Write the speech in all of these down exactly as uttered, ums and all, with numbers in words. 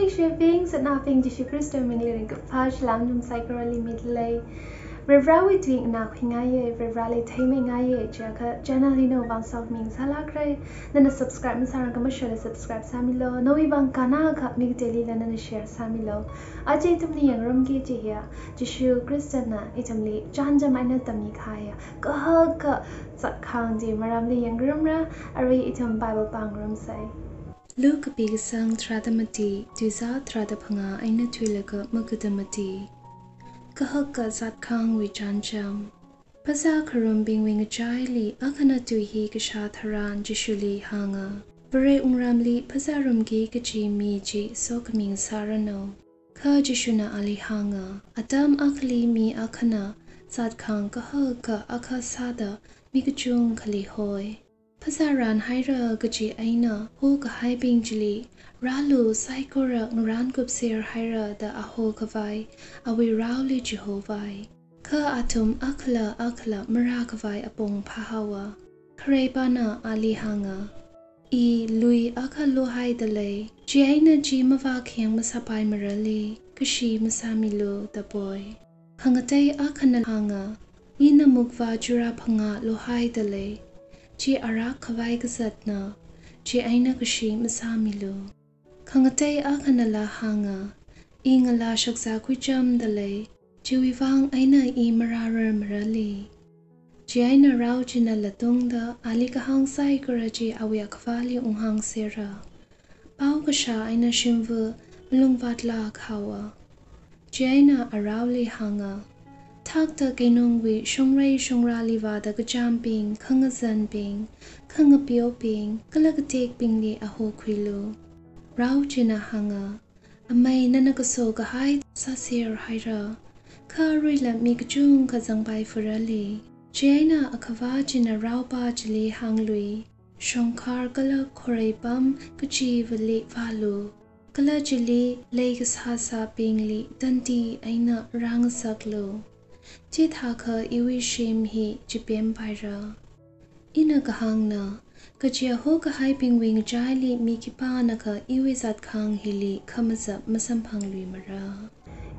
Leishibing, satnabing, Jishu Khrista mingli ringkaphā salam nathum saikorali midalei. Varivarāwui tui nganākhuingaiya, Varivarāli theimingaiya, chiakha channel hi nawui vang sokhami ngasālākra. Nana subscribe masārangakha mashāla subscribe sāmilu. Nawui vang kannā akha mi katelila nana share sāmilu. Aja ithumna yangngarumki kaji hiya, Jishu Khristana ithumli chānjam eina tammikahaiya kahaka zatkhāng chi maramli yangngarumra. Arui ithum Bible pāngarumsei. Luke kapi kasang tharāda mati, tuizā tharāda phangā eina thuilaga magada mati. Kahaka zatkhāngwui chānjam. Phasā kharumbingwui ngachaili akhana tui hi kashā tharan Jishuli hānga, Vare wungramli phasā rumki kaji mi chi sokhami ngasāranu. Kha Jishuna ali hānga, atam akhali mi akhana zatkhāng kahaka akha sāda mi kachungkhali hoi. Phasā ranhaira kaji eina hokahaibing chili, rālu saikora ngarānkupser haira da ahokhavai awui raoli chihovai. Kha athum akhala akhala marākhavai apong phāhaowa. Kharepana ali hānga, I lui akha lohaidalei, chieina chi mavākhayang masāpaimarali, kashi masāmilu da poi. Khangatei akhana hānga, Ina mukvā chura phangā lohaidalei, chi arākkhavai kazatna, chieina kashi masāmilu. Khangatei akhanala hānga, I ngalā shakzā khuichamdalei, chiwui vang eina I marārarmarali. Chieina rao china latungda ali kahāng saikora chi awui akhavāli unghāngsera. Pao kashā eina shimva malungvātlāk haowa. Chieina araoli hānga, thakta keinungwui shongrei shongrāli vāda kachāmbing, khangazanbing, khangapeobing, kala katekbingli ahokhuilu. Rao china hānga, Amei, nana kaso kahai sāser haira, kha aruila mi kachungkha zangpaifurali. Chieina akhavā china raopa chili hānglui, shongkhar kala khorei pam kachivali vālu, kala chili lei kasāsābingli tandi eina rāngasaklu. Chithākha iwui shim hi chipempaira. Ina kahāngna, kaja hokahaibingwui ngachaili mi khipānakha iwui zatkhāng hili khamazap masamphangluimara.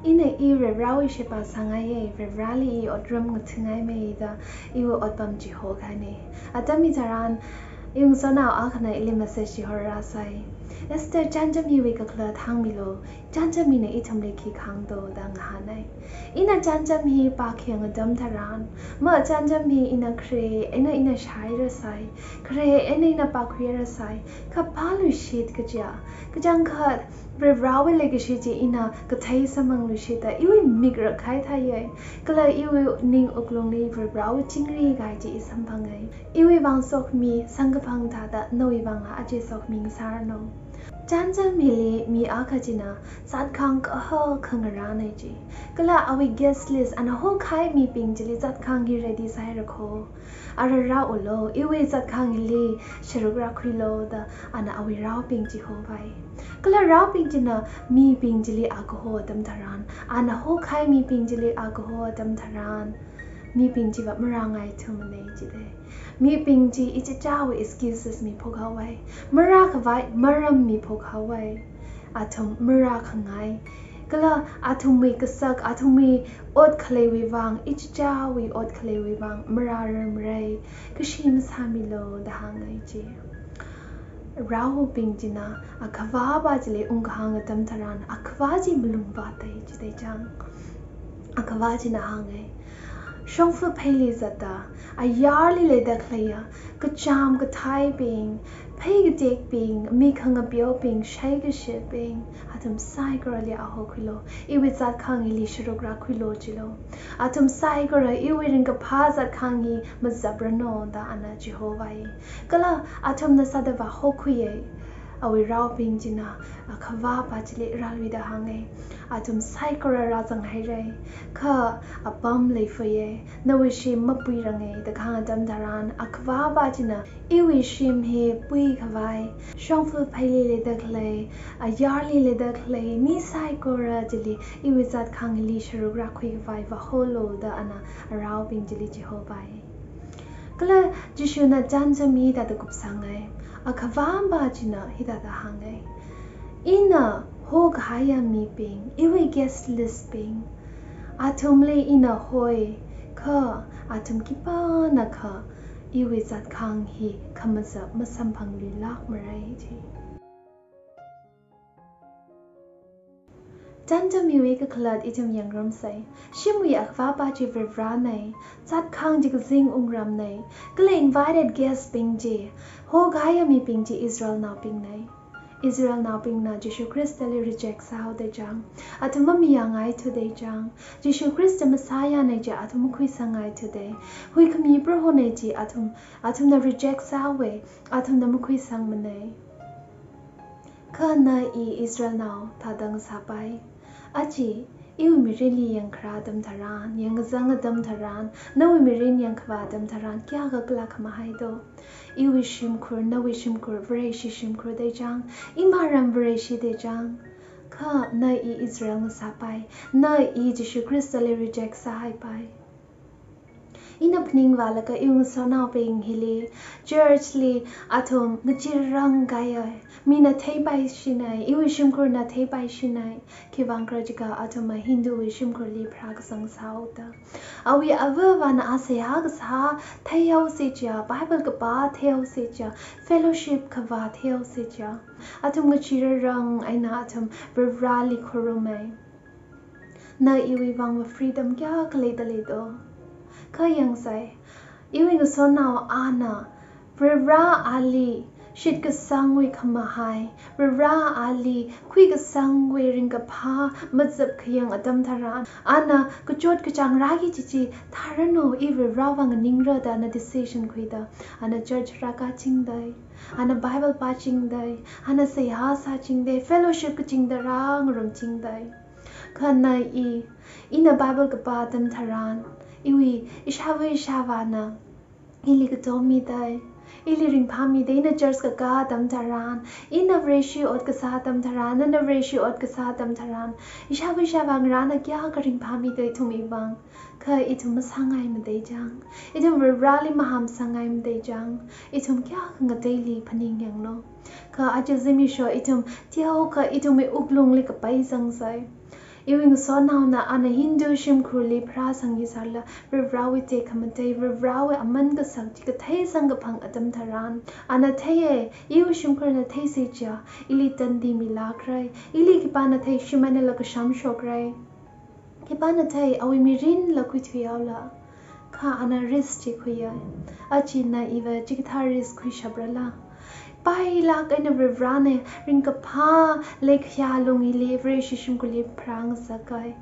Ina I Varivarāwui sheba sāngaiya, Varivarāli I otram ngathāngaimei da iwui otpam chihokahaina. Atam hitharan, iwui ngasotnao akhana ili message chihorasai. Esther, chānjam hiwui kakhalat hāngmilu, chānjam hina ithumli khi kahāngdo da ngahānai. Ina chānjam hi pākhayang atam tharan, ma chānjam hi ina khare eina ina shāhairasai, khare eina ina pākhuirasai, kha pāluishit kaja, kachangkhat Varivarāwui leikashi chi ina kathei samphangluishita iwui mik rakkahai theiya, kala iwui ning wuklungli Varivarāwui chingri kahai chi I samphangai. Iwui vang sokhami samkaphang thāda nawui vangla aja sokhami ngasāranu. Chānjam hili mi akha china zatkhāng kahaka ngarānai ji. Kala awui guest list, ana hokahai mibing chili zatkhāng hi ready sāhaira kho. Ara rāulu, iwui zatkhāng hili sharuk rākhuilu da ana awui raobing chihovai. Kala raobing china mibing chili a kaho atam tharan, ana hokahai mibing chili a kaho atam tharan, mibing chiva marāngaithumanei jidalei. Mibing chi ichichāwui excuses miphok haowai. Marākhavai maram miphok haowai. Athum marākhangai, kala athumwui kasak, athumwui ot khaleiwui vang, ichichāwui ot khaleiwui vang marārarmarei, kashi masāmilu da hāngai ji. Raobing china akhavāpa chili ungkahāng atam tharan, akhavā chi malungvātai jidalei chang. Akhavā china hāngai, shongfa pheili zatda, ayarli leida khaleiya kachām kathaibing, phei katekbing, mi khangapeobing, shaikashibing, athum saikorali a hokhuilu, iwui zatkhāng hili sharuk rākhuilu jilu. Athum saikora iwui ringkaphā zatkhāng hi mazapranu da ana chihovai. Kala athumna sāda vāhokhuiya. Awui raobing china akhavāpa chili rāluida hāngai, athum saikora rāzanghairai, kha apam leifuiya, nawui shim mapuirangai da kahāng atam tharan, akhavāpa china iwui shim hi puikhavai, shongfa pheili leida khalei, ayarli leida khalei mi saikora chili iwui zatkhāng hili sharuk rākhuikhavai vāholu da ana araobing chili chihovai. Kala Jishuna chānjam hi hithāda kupsāngai. Akhavāpa china hithāda hāngai, ina hoka Aya mibing, iwui guest list bing, athumli ina hoi, kha athum khipānakha iwui zatkhang hi khamazap masamphangluilāk marai ji. Chānjam hiwui kakhalat ithum yangrumsei. Shimwui akhavapa chi Varivaranei, zatkhang chi kazing wungramnei, kala invited guest bing chi, hokahaiya mibing chi Israelnaobingnei. Israelnaobingna Jishu Khristali reject sāhaoda chang, athum mamayāngaithuda chang, Jishu Khrista Messiahnei chi athum makhuisangngaithuda, huikhami Prohonei chi athum, athumna reject sāhaowe, athumna makhuisangmanei. Kha na i Israelnao thāda ngasāpai. Aja, iwui mirinli yangkharā atam tharan, yangkazang atam tharan, nawui mirin yangkhavā atam tharan, kayākha kala khamahai do. Iwui shimkhur, nawui shimkhur, Vareshi shimkhur da chang, imaram Vareshi da chang. Kha na i Israel ngasāpai, na i Jishu Khristali reject sāhaipai. Ina phaningvālaga iwui ngasotnaobing hili, church li athum ngachirrang kaiya, mina theipaishinei, iwui shimkhurna theipaishinei, khiwuivang khala jiakha athumva Hindu wui shimkhurli pharākasang sāhaoda. Awui ava avāna seihā kasā theihaosi chiakha, Bible kapā theihaosi chiakha, fellowship kavā theihaosi chiakha, athum ngachirrang eina athum Varivarali khorumei. Na iwui vangva freedom kayākha leidalei do. Kha yangsei, iwui ngasotnao ana, Varivara ali shitkasangwui khamahai, Varivara ali khuikasangwui ringkaphā mazapkhayang atam tharan, ana kachot kachāng rāki kaji chi tharanu, i Varivarawui vang nganingra da ana decision khuida, ana church rākāchingdei, ana Bible pāchingdei, ana seihā sāchingdei, fellowship kachingda rāngarumchingdei. Kha na i, ina Bible kapā atam tharan, iwui ishāva ishāvāna ili katommidei, ili ringphāmidei, ina church kakā atam tharan, ina Vareshi ot kasā atam tharan, nana Vareshi ot kasā atam tharan, ishāva ishāvā ngarāna kayākha ringphāmidei ithumwui vang. Kha ithum masāngaimadei chang, ithum Varivarali mahāmsāngaimadei chang, ithum kayākha ngateili phaningyanglu. Kha aja zimiksho ithum teokha ithumwui wuklungli kapai zangsei. Iwui ngasotnaona ana Hindu shimkhurli pharāsangki sālala, Varivarawui tekhamatei, Varivarawui aman kasak chi kathei samkaphang atam tharan, ana theiye, iwui shimkhurna theisi chiakha, ili tandi milākrei, ili khipāna thei shimānala kashamshokrai. Khipāna thei awui mirinla khuithuihaola. Kha ana risk chi khuiya. Aja na iva chikathā risk khuishaprala? Pailāk eina Varivarana ringkaphā leikhayā lung hili Vareshi shimkhurli pharāngasakai.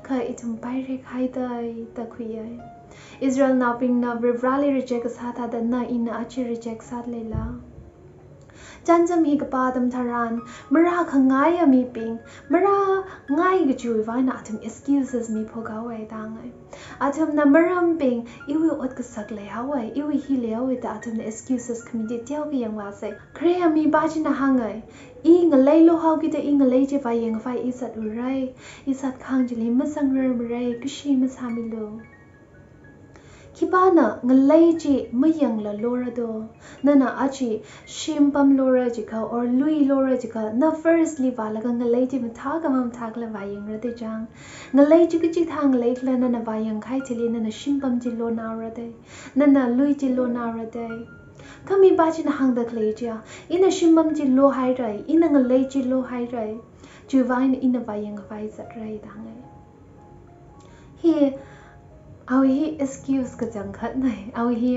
Kha ithum pairekhaidei da khuiya. Israelnaobingna Varivarali reject kasā thāda na ina aja reject sādaleila? Chānjam hi kapā atam tharan, marākhangaiya mibing, marāngai kajiwui vangna athum excuses miphokhaowa da hāngai. Athumna marambing, iwui ot kasak leihaowa, iwui hi leihaowa da athumna excuses khami chi teokha yangvāsei. Khare mipā china hāngai, i ngalei lohaokida i ngalei chi vāyangkhavai i zaturei, i zatkhang chili mazangrarmarei, kashi masāmilu. Khipāna ngalei chi mayangla lora do? Nana aja shimpam lora jiakha, or lui lora jiakha, na firstly vālaga ngalei chi mathākha mamathākhala vāyangra da chang. Ngalei chi kachikathā ngalei khala nana vāyangkahai thili nana shimpam chi lonaora dei, nana lui chi lonaora dei. Kha mipā china hāngda khalei chiya, ina shimpam chi lohairei, ina ngalei chi lohairei, chiwui vang ina vāyangkhavai zatrei da hāngai. Hi, awui hi excuse kachangkhatnei, awui hi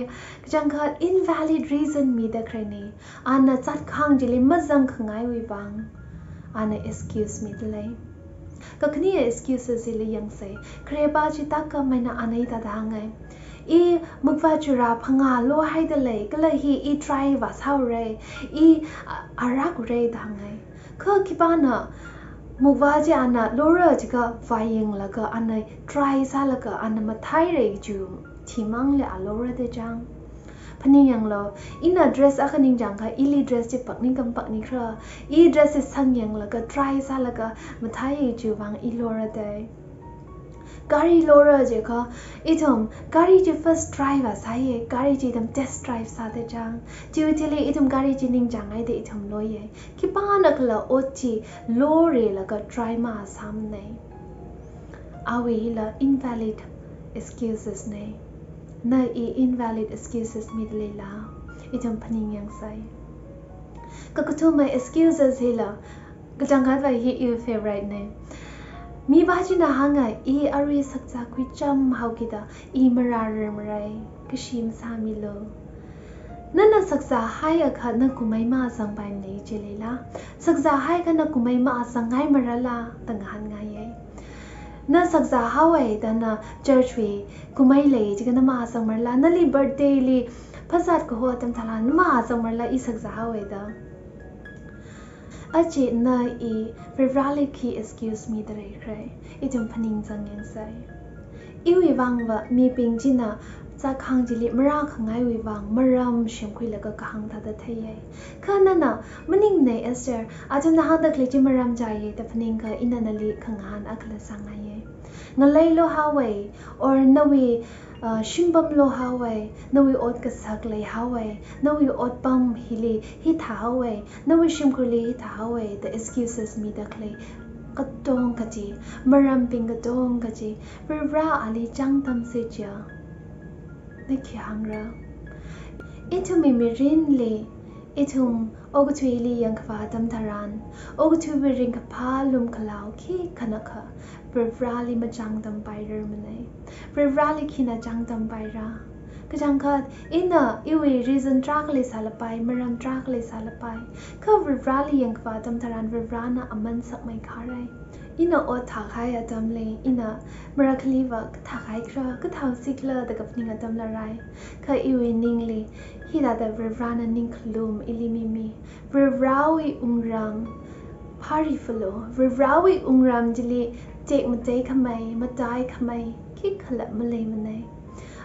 kachangkhat invalid reason mida khareinei, ana zatkhang chili mazangkhangaiwui vang, ana excuse midalei. Kakhane excuses hili yangsei, kharepā chi tākam eina ana hithāda hāngai. I mukvā chura phangā lohaidalei, kala hi i try vāsāurei, i a-, arak urei da hāngai. Kha khipāna mukvā chi ana lora jiakha vāyanglaga ana try sālaga ana mathāirei kaji thimangli a lora da chang. Phaningyanglu, ina dress akha ningchāngkha ili dress chi pakni kam pakni khra, i dress chi sangyanglaga try sālaga mathāi kajiwui vang i lora dei. Gari lora jiakha, ithum gari chi first drive a sāya, gari chi ithum test drive sāda chang. Chiwui thili ithum gari chi ningchāngaida ithum loya. Khipānakhala ot chi lorelaga try masāmana. Awui hila invalid excuses na. Na i invalid excuses mida leila, ithum phaning yangsai. Kakathuma excuses hila, kachangkhatva hi iwui favorite na. Mipā china hānga, i arui sakzā khuicham haokida, i marārar marai, kashi masāmilu. Nana sakzā haiakha na kumai mazangpaimana ji leila. Sakzā haiakha na kumai mazangngai marala da ngahānngaiya. Na sakzā haowa da na church wui kumai lei jiakha na mazang marala. Nali birthday li phasat kaho atam tharan na mazang marala, i sakzā haowa da. Aja na i Varivarali khi excuse mida leikhala, ithum phaning zang yangsai. Iwui vangva mibing china zākhang chili marākhangaiwui vang maram shimkhuilaga kahāng thāda theiya. Kha nana, maningmana Esther, athumna hāngda khalei chi maram chāya da phaningakha ina nali khangahān akhala sāngaiya. Ngalei lo haowa, or nawui, uh, shimpam lo haowa, nawui ot kasak lei haowa, nawui otpam hili hithā haowa, nawui shimkhurli hithā haowa da excuses mida khalei katongkha chi, marambing katongkha chi, Varivarali chāngtamsa chiakha, na khi hāngra? Ithumwui mirinli, ithum okathuili yangkhavā atam tharan, okathuiwui ringkaphā lumkhalao khikhanakha Varivarali machāngtampairarmana. Varivarali khina chāngtampaira? Kachangkhat, ina iwui reason tarākha leisālapai, maram tarākha leisālapai. Kha Varivarali yangkhavā atam tharan Varivarana aman sakmeikharai. Ina ot thākahai atamli, ina marakhaliva kathākahai khala, kathāsi khala da kaphaning atamla rai. Kha iwui ningli, hithāda Varivarana ningkhalum ili mimi. Varivarawui wungram phari phalo, Varivarawui wungram chili tekmatei khamei, matai khamei khikhala maleimana.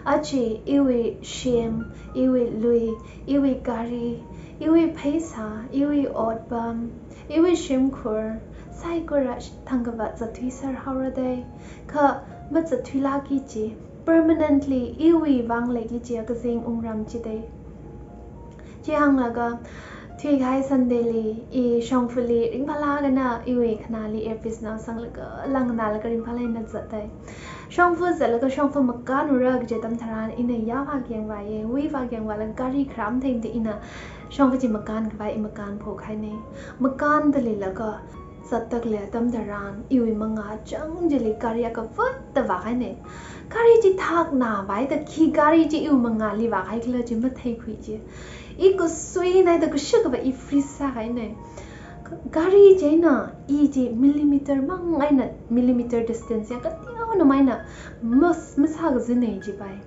Aja iwui shim, iwui lui, iwui gari, iwui pheisā, iwui otpam, iwui shimkhur, saikora sh-, thangkavā zatthuiser haora dei. Kha mazatthuilāki kaji, permanently iwui vang leiki kaji kazing wungram chi dei. Chi hānglaga, thuikahai Sunday li, i shongfali ringphālāk eina iwui khanāli earpiece naosanglaga, langna laga ringphālāk eina zatdai. Shongfa zatlaga shongfa makānura kaji atam tharan ina yāvā kayāngvāya, wuivā kayāngvālaga gari kharam thengda ina shongfa chi makānkhavai i makānphokahaina. Makānda leilaga zatda khalei atam tharan iwui mangā chang chili gari akha vātda vākahaina. Gari chi thakna vāhaida khi gari chi iwui mangāli vākahai khala chi matheikhui chi. I kasuinaida kashakava i freeze sākahaina. Gari china i chi millimeter mang eina, millimeter distance yang kateonao mang eina mas-, masākazina jipai.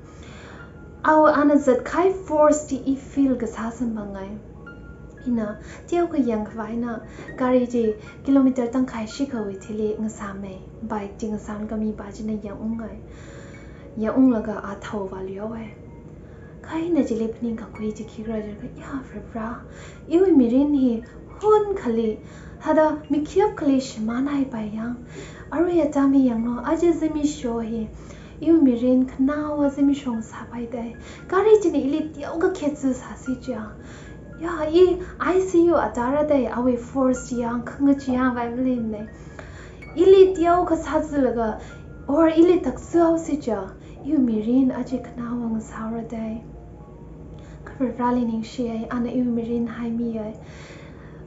Awui ana zatkahai force chi i feel kasā samphangai. Ina teokha yangkhavai eina gari chi kilometer tangkhai shikhawui thili ngasāmei. Bike chi ngasālaga mipā china yangungai. Yangunglaga a thaovāluihaowa. Kha ina chili phaningkakhui chi khikhala jiakha, ya Varivara, iwui mirin hi hunkhali, thāda mikhiap khali shimānhaipai yang, arui atam hi yanglu, aja zimiksho hi, iwui mirin khanaowa zimiksho sāpai dei. Gari china ili teokha khetsu sāsi chiakha, ya, i I C U atāra dei, awui force chi yang, khangachee yang vai maleimana. Ili teokha sāzulaga, or ili taksuhaosi chiakha, iwui mirin aja khanaowa ngasāra dei. Kha Varivarali ningshiya, ana iwui mirin haimiya.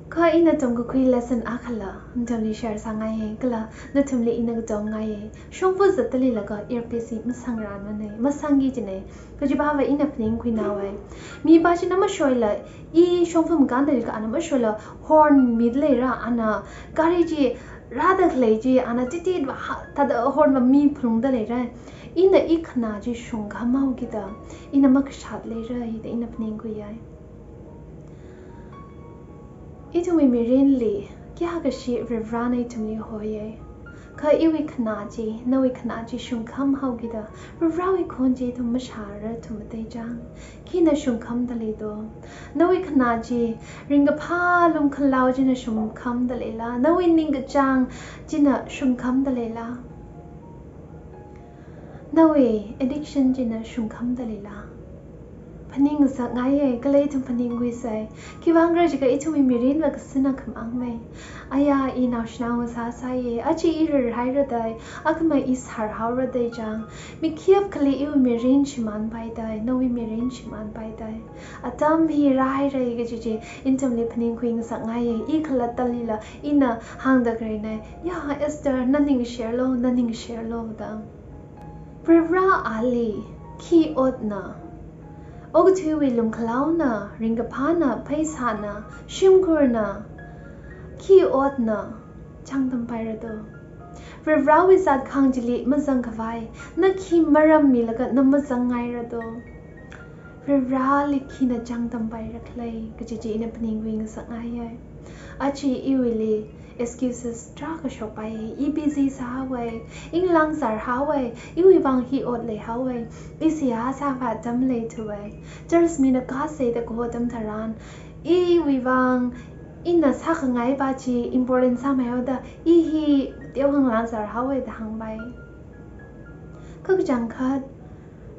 Kha ina tamkakhui lesson akhala nathumli share sāngaiya, kala nathumli ina katongngaiya. Shongfa zatda leilaga earpiece masangrarmana, masangki kajina. Kajiva ina phaningkhuinaowa. Mipā china mashoila, i shongfa makānda leilaga ana mashoila, horn mida leira, ana gari chi rāda khalei chi ana titit vā ha, thāda horn vā miphalungda leira. Ina i khanā chi shungkham haokida, ina makashat leira da ina phaningkhuiya. Ithumwui mirinli kayākha shi Varivarana ithumli hoya. Kha iwui khanā chi, nawui khanā chi shungkham haokida, Varivarawui khon chi ithum mashāra thumatei chang. Khina shungkhamda leido? Nawui khanā chi ringkaphā lumkhalao china shungkhamda leila? Nawui ningkachāng china shungkhamda leila? Nawui addiction china shungkhamda leila? Phaning ngasakngaiya, kala ithum phaningkhuisa. Khiwuivang khala jiakha ithumwui mirinva kasina khamangmei. Aya, i naoshinao sāsāya, aja i rirhaira dai, akhama i sārhaora dai chang. Mi khayap akhali iwui mirin shimānpaida, nawui mirin shimānpaida. Atam hi rāhaira kaji chi ithumli phaningkhui ngasakngaiya, i khalatta leila, ina hāngda khaleina, ya Esther, na ningshirlu, na ningshirlu da. Varivarāli khi otna, okathuiwui lumkhalaona, ringkaphāna, pheisāna, shimkhurna, khi otna chāngtampaira do? Varivarāwui zatkhang chili mazangkhavai na khi maram milaga na mazangngaira do? Varivarāli khina chāngtampaira khala kaji chi ina phaningkhui ngasakngaiya. Aja iwuili excuses tarākha shokpaiya, i busy sāhaowa, i ngalāng zārhaowa, iwuivang hi ot leihaowa, i seihā sāvā atam leithuwa. Church mina kasāda kaho atam tharan, iwuivang ina sākhangai pa chi important sāmeihaoda, i hi teokha ngalāng zārhaowa da hāngpai. Kha kachangkhat,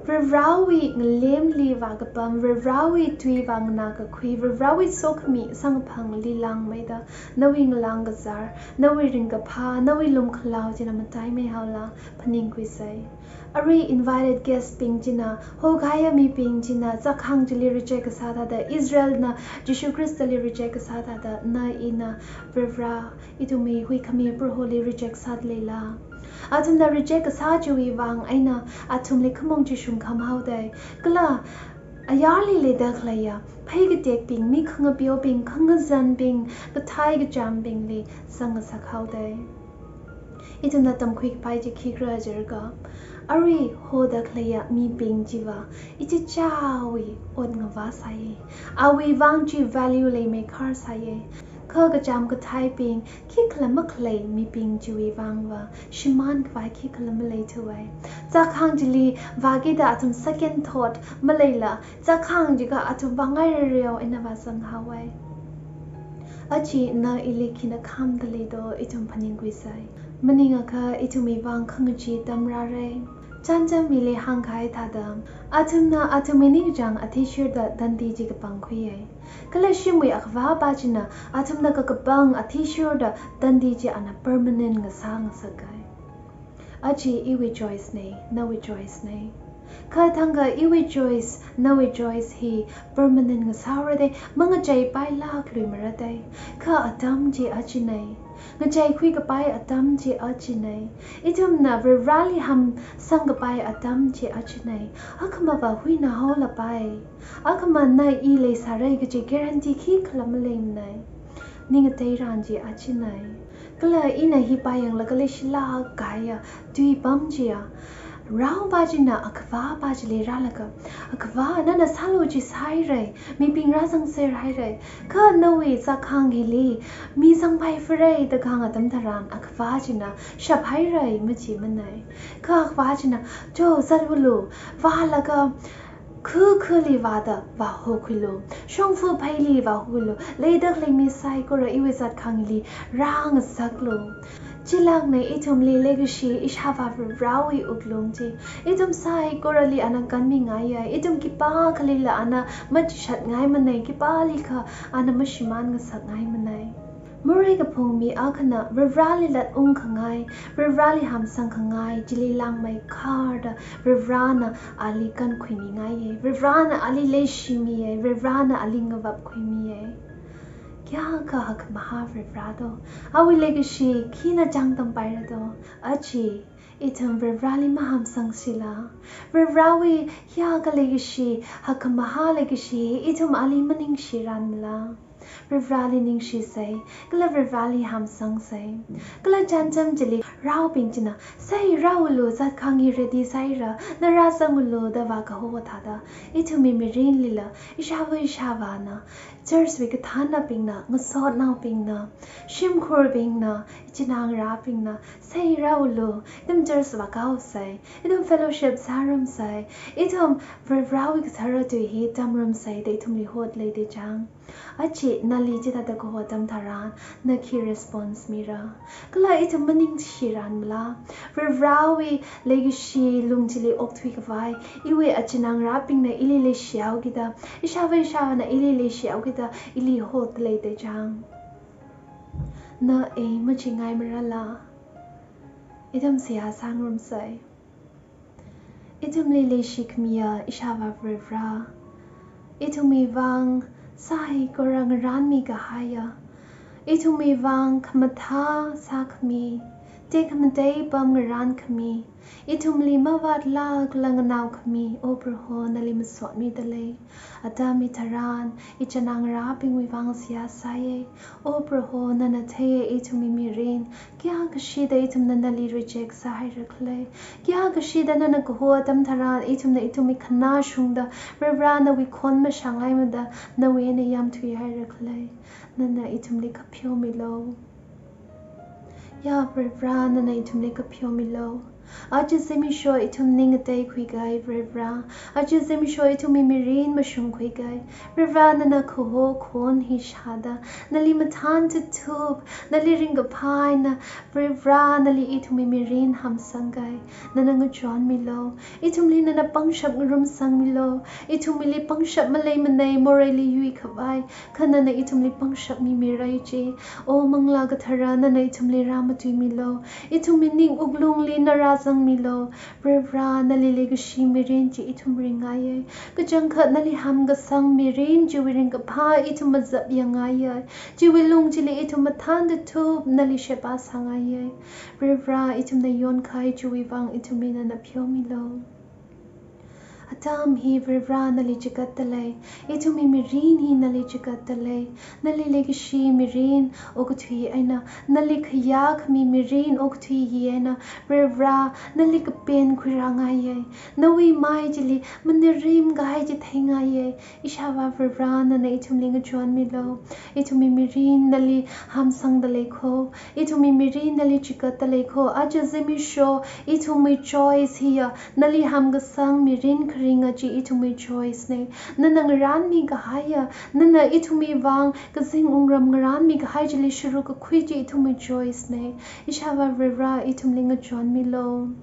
Varivarāwui ngalemli vākapam, Varivarāwui tui vānganā kakhui, Varivarāwui sokhami samkaphangli langmeida, nawui ngalāng kazār, nawui ringkaphā, nawui lumkhalao china mataimeihaola, phaningkhuisa. Arui invited guest bing china, hokahaiya mibing china, zatkhang chili reject kasā thāda, Israelna Jishu Khristali reject kasā thāda, na ina Varivarā, ithumwui huikhami Proholi reject sāda leila? Athumna reject kasā chiwuivang eina athumli khamong chi shungkhamhaodai. Kala ayarli leida khaleiya phei katekbing, mi khangapeobing, khangazanbing, kathei kachāmbingli zangngasakhaodai. Ithumna tamkhui kapai chi khikhala jiakha, arui hoda khaleiya mibing chiva ichichāwui ot ngavāsai. Awuivang chi value leimeikhar sāya. Kha kachām katheibing khikhala makhalei mibing chiwuivangva shimānkhavai khikhala maleithuwa. Zatkhang chili vākida athum second thought maleila, zatkhang jiakha athum vāngairareo eina vāzanghaowa. Aja na ili khina khamda lei do, ithum phaningkhuisa. Maningakha ithumwuivang khangachee atam rāra. Chānjam hili hāngkahai thāda, athumna athumwui ningkachāng athishurda tandi chi kapangkhuiya. Kala shimwui akhavā pa china athumna kakapang athishurda tandi chi ana permanent ngasā ngasaka. Aja iwui choice na, nawui choice na. Kha thangkha iwui choice, nawui choice hi permanent ngasāhaora dai, mangacheipailākluimara dai. Kha atam chi ajana. Ngacheikhui kapai atam chi ajana. Ithumna Varivarāli hamsang kapai atam chi ajana. Akhamava huinahaolapai. Akhamana i leisāra kaji guarantee khikhala maleimana. Ning ngateiran chi ajana. Kala ina hi pāyanglaga leishilāk kahaiya tuipam chiya, rao pa china akhavā pa chili rālaga, akhavā, nana sālu chi sāhaira, mibing rāzangser haira, kha nawui zatkhang hili mi zangpaiphara da kahāng atam tharan akhavā china shaphaira majimanei. Kha akhavā china, cho zatulu, vālaga khakhali vāda vāhokhuilu, shongfa pheili vāhokhuilu, leida khalei mi saikora iwui zatkhangli rāngasaklu. Chilākna ithumli leikashi ishāvā Varivarāwui wuklung chi. Ithum saikorali ana kanmingaiya, ithum khipākhalila ana machishatngaimanei, khipālikha ana mashimān ngasakngaimanei. Morei kaphung mi akhana Varivarāli latungkhangai, Varivarāli hamsangkhangai chili langmeikharda Varivarāna ali kankhuimingaiya, Varivarāna ali leishimiya, Varivarāna ali ngavapkhuimiya. Kayākha hakkhamahā Varivarā do. Awui leikashi khina chāngtampaira do. Aja ithum Varivarāli mahamsangshila? Varivarāwui kayākha leikashi, hakkhamahā leikashi ithum ali maningshiranmala? Varivarāli ningshisei, kala Varivarāli hamsangsei. Kala chānjam chili raobing china, sāi raolu, zatkhang hi ready sāhaira, na rāzangulu da vākaho thāda, ithumwui mirinlila ishāva ishāvāna, church wui kathānnabingna, ngasotnaobingna, shimkhurbingna, ichinā ngarābingna, sāi raolu, ithum church vākaosei, ithum fellowship sārumsei, ithum Varivarāwui kathara tui hi tamrumsei da ithumli hot lei de chang. Aja Nali chithāda kaho atam tharan, na khi response mira? Kala ithum maningshiranmala? Varivarawui leikashi lung chili okthui khavai, iwui achinā ngarābingna ili leishihaokida, ishāvā ishāvāna ili leishihaokida, ili hotda leida chang. Na ei machingai marala? Ithum seihā sāngarumsei. Ithumli leishi khamiya ishāvā Varivara, ithumwui vang saikora ngarānmi kahaiya, ithumwui vang khamathā sākhami, tekhamatei pam ngarānkhami, ithumli mavātlākla nganaokhami, O Proho, nali masotmida lei. Atam hitharan, ichinā ngarābingwui vang seihā sāya. O Proho, nana theiya ithumwui mirin, kayākha shida ithumna nali reject sāhaira khala. Kayākha shida nana kaho atam tharan, ithumna ithumwui khanā shungda, Varivara nawui khon mashāngaimada, nawui eina yamthuihaira khala. Nana ithumli kapheomilu. Ya Varivara, nana ithumli kapheomilu. Aja zimiksho ithum ning ngateikhuiga, Varivara. Aja zimiksho ithumwui mirin mashungkhuiga, Varivara, nana kaho khon hi shāda, nali mathān tuthup, nali ringkaphā eina, Varivara, nali ithumwui mirin hamsangga, nana ngachonmilu. Ithumli nana pangshap ngarumsangmilu. Ithumwuili pangshap maleimanei, moreili yuikhavai, kha nana ithumli pangshap mimira chi. O Manglā Kathara, nana ithumli rāmatuimilu. Ithumwui ning wuklungli na rāzangmilu. Varivara, nali leikashi mirin chi ithum ringngaiya. Kachangkhat nali hamkasang mirin chiwui ringkaphā ithum mazapyangngaiya. Chiwui lung chili ithum mathān tuthup nali sheba sāngaiya. Varivara, ithumna yonkahai chiwui vang ithumli nana pheomilu. Atam hi Varivara nali chigatda lei, ithumwui mirin hi nali chigatda lei, nali leikashi mirin okathui eina, nali khayākhami mirin okathui hi eina, Varivara nali kapen khuirāngaiya, nawui mai chili manirim kahai chi theingaiya, ishāvā Varivara nana ithumli ngachonmilu, ithumwui mirin nali hamsangda lei kho, ithumwui mirin nali chigatda lei kho, aja zimiksho ithumwui choice hiya, nali hamkasang mirin kharinga chi ithumwui choice nei. Nana ngarānmi kahaiya, nana ithumwui vang kazing wungram ngarānmi kahai chili sharuk kakhui chi ithumwui choice nei. Ishāvā Varivara ithumli ngachonmilu.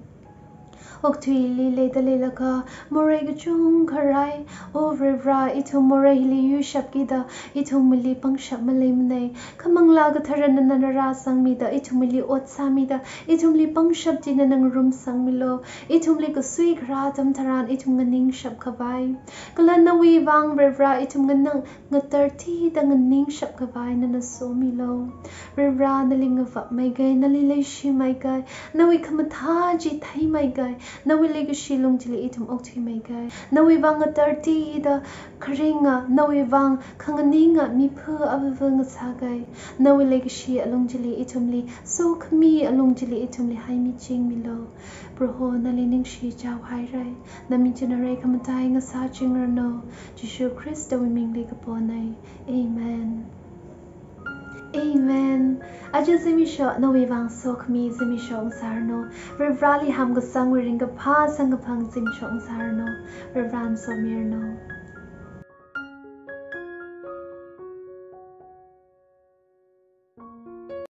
Okathuili leida leilaga, morei kachungkha rāi. O Varivara, ithum morei hili yuishapkida, ithumwuili pangshap maleimanei. Kha Manglā Katharana nana rāzangmida, ithumwuili ot sāmida, ithumli pangshap chi nana ngarumsangmilu. Ithumli kasui kharā atam tharan ithum nganingshap khavai, kala nawui vang Varivara ithum nganang, ngatartida nganingshap khavai nana somilu. Varivara nali ngavapmeiga, nali leishimeiga, nawui khamathā chi theimeiga, nawui leikashi lung chili ithum okthuimeiga, nawui vang ngatartida kharinga, nawui vang khanganinga mipha avava ngasāga, nawui leikashi alung chili ithumli, sokhami alung chili ithumli haimichingmilu. Proho nali ningshi chaohaira. Nami china rei khamatai ngasāchingranu. Jishu Khristawui mingli kaponei. Amen. Amen. Aja zimiksho nawui vang sokhami zimiksho ngasāranu. Varivarali hamkasangwui ringkaphā samkaphang zimiksho ngasāranu. Varivarana somiranu.